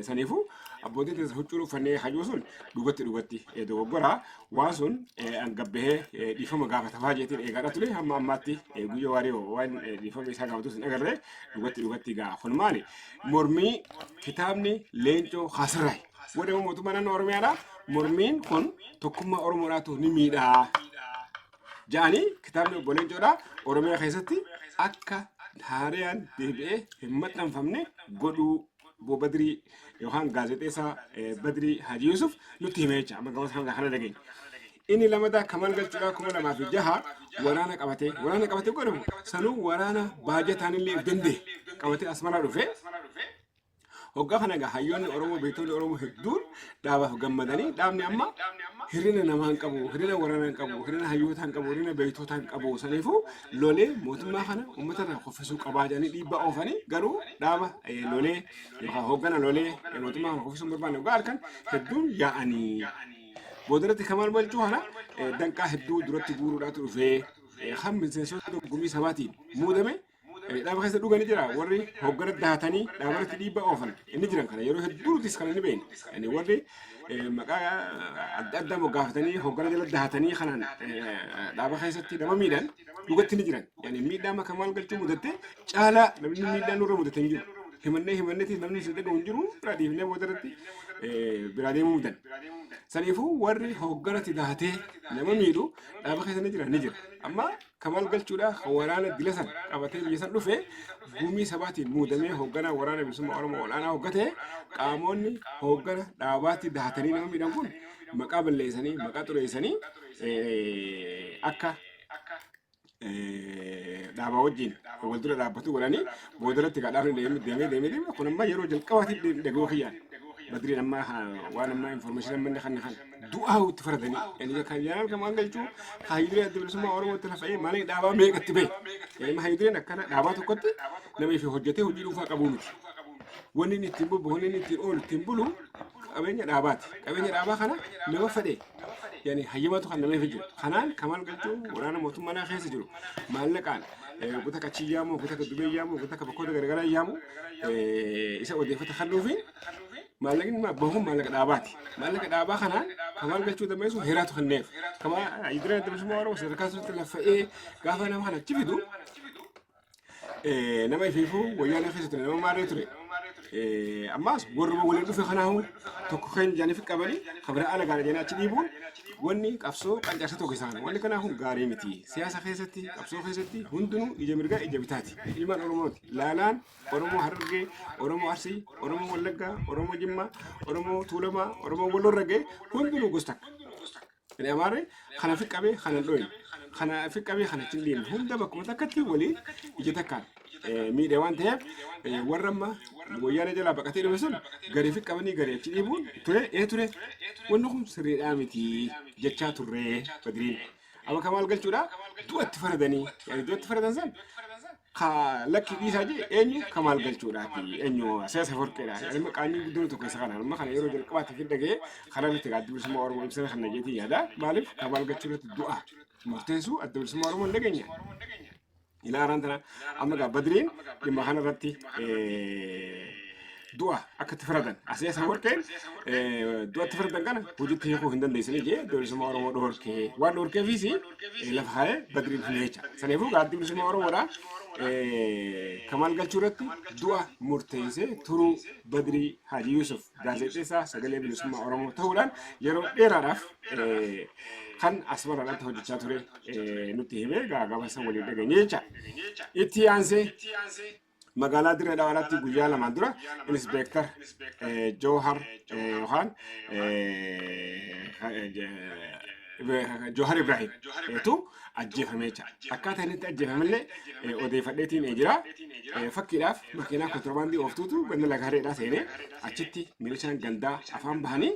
Saniifuu abbootiin teessa huccuu uffannee hajuu sun dhugatti dhugatti dogoggora waan sun angabbahee dhiifama gaafatafaa jeetiin eegaadha ture. Hamma ammaatti guyya waariyoo waan dhiifama isaa gaafatus hin agarre. Dhugatti dhugatti gaa kun maali? Mormii kitaabni Leencoo Haasirraay warri mootummaa naannoo Oromiyaadha. Mormiin kun tokkummaa Oromoodhaatu ni miidhaa ja'anii kitaabni obbo Leencoodha Oromiyaa keessatti akka haariyaan deebi'ee hin maxxanfamne godhuu obbo Badrii yookaan gaazexeessaa Badrii Haji Yusuf nutti hime jecha amma gama sana kana dhageenya. Inni lamadaa Kamal Galchuudhaa 2006 waraana qabatee godhamu sanuu waraana baajataan illee of danda'e qabatee Asmaraa dhufe. Hoggaa kana egaa hayyoonni Oromoo, beektonni Oromoo hedduun dhaabaaf gammadanii, dhaabni amma hir'ina namaa hin qabu, hir'ina waraanaa hin qabu, hir'ina hayyootaa hin qabu, hir'ina beektootaa hin qabu. Saniifuu lolee mootummaa kana uummata irraa kuffisuu qabaa jedhanii dhiibbaa oofanii, garuu dhaaba lolee yookaan hooggana lolee mootummaa kana kuffisuu hin barbaanne hoggaa halkan hedduun yaa'anii. Boodarratti Kamaal Malchuu kana danqaa hedduu duratti guuruudhaatu dhufee kan miseensota gumii sabaatiin muudame dhaaba keessa dhugani jira. Warri hoggana dahatanii dhaabarratti dhiibbaa oofan inni jiran kana yeroo hedduu nutis kana ni beekna. Yani warri maqaa adda addaa moggaafatanii hoggana jala dahatanii kanaan dhaaba keessatti nama miidhan dhugatti ni jiran. Yani miidhaa maka maal galchuu mudatte caalaa namni miidhaa nurra mudate hin jiru. Himannee himanneetis namni si dhagahu hin jiru, biraa dhiifnee boodarratti biraa deemuu mudan. Saniifuu warri hogganatti dahatee nama miidhu dhaaba keessa ni jira ni jira. Amma Kamal Galchuudha kan waraana dila san qabatee biyya san dhufe gumii sabaatiin muudamee hoogganaa Waraana Bilisummaa Oromoo ol'aanaa hooggate, qaamonni hooggana dhaabaatti dahatanii nama miidhan kun maqaa balleessanii, maqaa xureessanii akka dhaabaa wajjin wal dura dhaabbatu godhanii boodarratti gaa dhaabni deemee deemee deemee deemee kun amma yeroo jalqabaatiif dhaga'uu kiyyaan Badriin amma waan amma information amma inni kan du'aa itti faradanii, yani kan yaal kan waan galchuu hayyuduree Adda Bilisummaa Oromootti lafa'ee malee dhaabaa meeqatti bahe. Yani hayyudureen akkana dhaabaa tokkotti nama ifi hojjetee hojii dhuunfaa qabuu miti. Wanni inni ittiin bobbu, wanni inni ittiin oolu, ittiin bulu qabeenya dhaabaati. Qabeenya dhaabaa kana nama fedhe yani hayyamatu kan nameef jiru. Kanaan Kamal Galchuu waraana mootummaa naa keessa jiru maallaqaan goota kachii yaamu, goota dubee yaamu, goota bakkoota garaagaraa yaamu, isa odeeffata kennuufi maallaqni bahuun maallaqa dhaabaati. Maallaqa dhaabaa kanaan Kamaal Galchuu dammeessu heeraatu kenneef. Kamaa Hayyudureen Adda Bilisummaa Oromoo sadarkaa sirriitti laffa'ee gaafa nama kana achi fidu nama ifiifuu wayyaanee keessa ture, nama maarree ture. Ammaas warruma waliin dhufe kanaahu tokko kan jedhanii qabanii kan biraa ala gaara jedhanii achi dhiibuun wanni qabsoo qancarsa tokko isaan wanni kanaa kun gaarii miti. Siyaasa keessatti, qabsoo keessatti hundinuu ija mirgaa ija bitaati. Ilmaan Oromooti. Laalaan Oromoo Harargee, Oromoo Arsii, Oromoo Wallaggaa, Oromoo Jimmaa, Oromoo Tuulamaa, Oromoo Walloorra ga'e hundinuu gosa takka. Inni Amaarri kana fi qabee kana hin dhoyne, kana fi qabee kana achi hin deemne, hunda bakkuma takkatti waliin ija takkaan miidhe waan ta'eef, warra amma wayyaana jalaa baqatee dhufe sun garii fi qabanii garii achi dhiibuun ture ture, wanni kun sirriidhaa miti jechaa turree Badiriin. Amma Kamaal Galchuudha du'atti faradanii, yani du'atti faradan san ka lakki dhiisaa jee eenyu? Kamaal Galchuudhaati, eenyu? Siyaasa Forqeedha. Yani qaanyiin guddoon tokko isa kana. Amma kana yeroo jalqabaatti fi dhaga'ee karaa irratti Adda Bilisummaa Oromoo ibsana kana jeetii yaada. Maaliif Kamaal Galchuu irratti du'a murteessuu Adda Bilisummaa Oromoo hin dhageenya? Ilaaraan tana amma gaa Badriin dhimma kana irratti du'a akka itti faradan Asiyaasa Warqeen du'a itti faradan kana hojiitti hiikuu hin dandeessanii jee Adda Bilisummaa Oromoo dhoorkee waan dhoorkeefis lafa kaa'ee Badriin hin jecha. Saniifuu gaa Adda Bilisummaa Oromoodha Kamaal Galchuu irratti du'a murteessee turuu Badrii Haji Yusuf gaazexeessaa Sagalee Bilisummaa Oromoo ta'uudhaan yeroo dheeraadhaaf kan Asmaraadhaatti hojjechaa ture nutti himee gaa gabaasa waliin dhageenye jecha. Itti aansee magaalaa Dirree Dhawaatti guyyaa lamaan dura Inspector Joohar yookaan Joohar Ibrahim tu ajjeefamee jira. Akkaataa inni itti ajjeefamellee odeeffadheetiin jira. Fakkiidhaaf makiinaa kontiroobaandii ooftuutu ganda Lagahareedhaa seenee achitti milishaan gandaa afaan bahanii